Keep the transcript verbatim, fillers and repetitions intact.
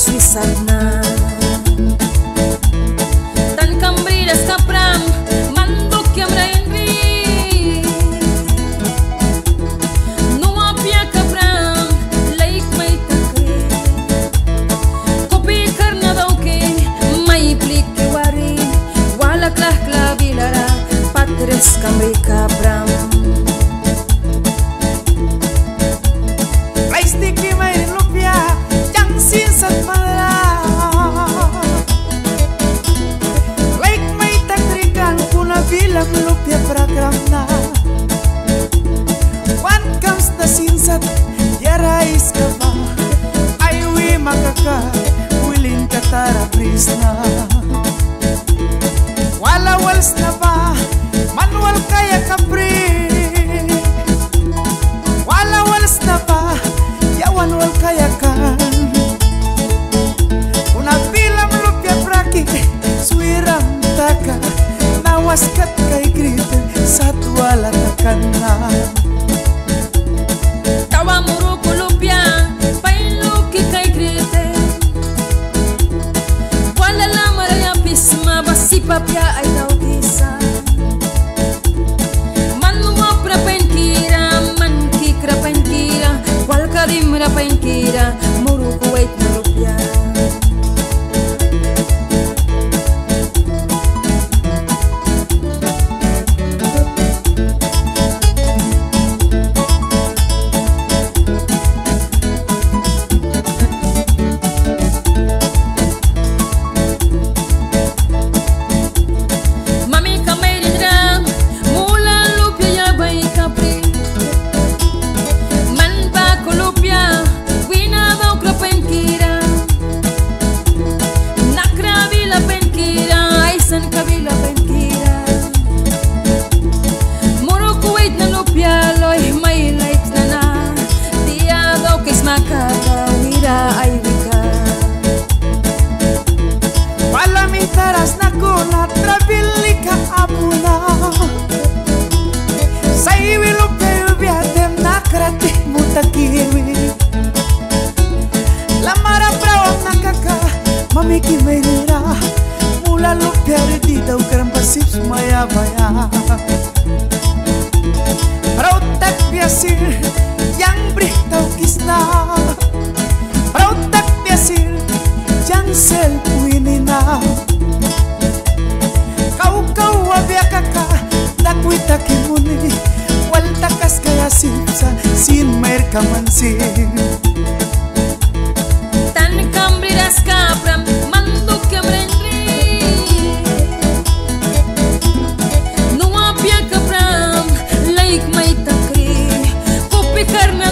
swisatna. Tanka briras kapram man dukiamra inri. Nu apia kapram laik mai takri. Kupi karna dauki mai pliki wari. Wala klahkla bilara patris kamri kapram. Laistiki mairin lupia yang sin sat madra. Laik mai takri kan kuna bilam lupia prakram na. Wan kamsna sin sat diara aiska ba. Ai wima kaka wilin katara brisna. Wala wal sna ba man wal kaia kapri. Wala wal sna ba yawan wal kaia kan. Kuna bilam lupia praki swiram taka. Nawas kat kaikri sat wala takan na. Tawa muruku lupia pain luki kaikri. Wala lamara yapisma ba sip apia ai daukisa. Man wapra painkira man kikra painkira wal kadimra painkira muruku waitna lupia. Mamika mairin ra mula lupia yabai kapri. Man baku lupia wina daukra painkira. Nakra bila painkira aisanka bila painkira. Muruku waitna lupia loi mai laikna na. Dia daukisma kaka wira ai wika. Wala mihtaras na kuna trabil lika apu na. Saiwi lupia yabia taim nakra tihmu taki wi. Lamara prawan na kaka mamiki mairin ra mula lupia ridi daukram ba sip sma yabaia. Prau takbia sin yang brih daukisna. Prau takbia sin yang selp wini na. Kau kau wabia kaka takwi taki muni. Wal takaskaia sip sa sin mairka man sin. Tanka briras kapram man dukiamra inri. Nu apia kapram laik mai takri. Kupi karna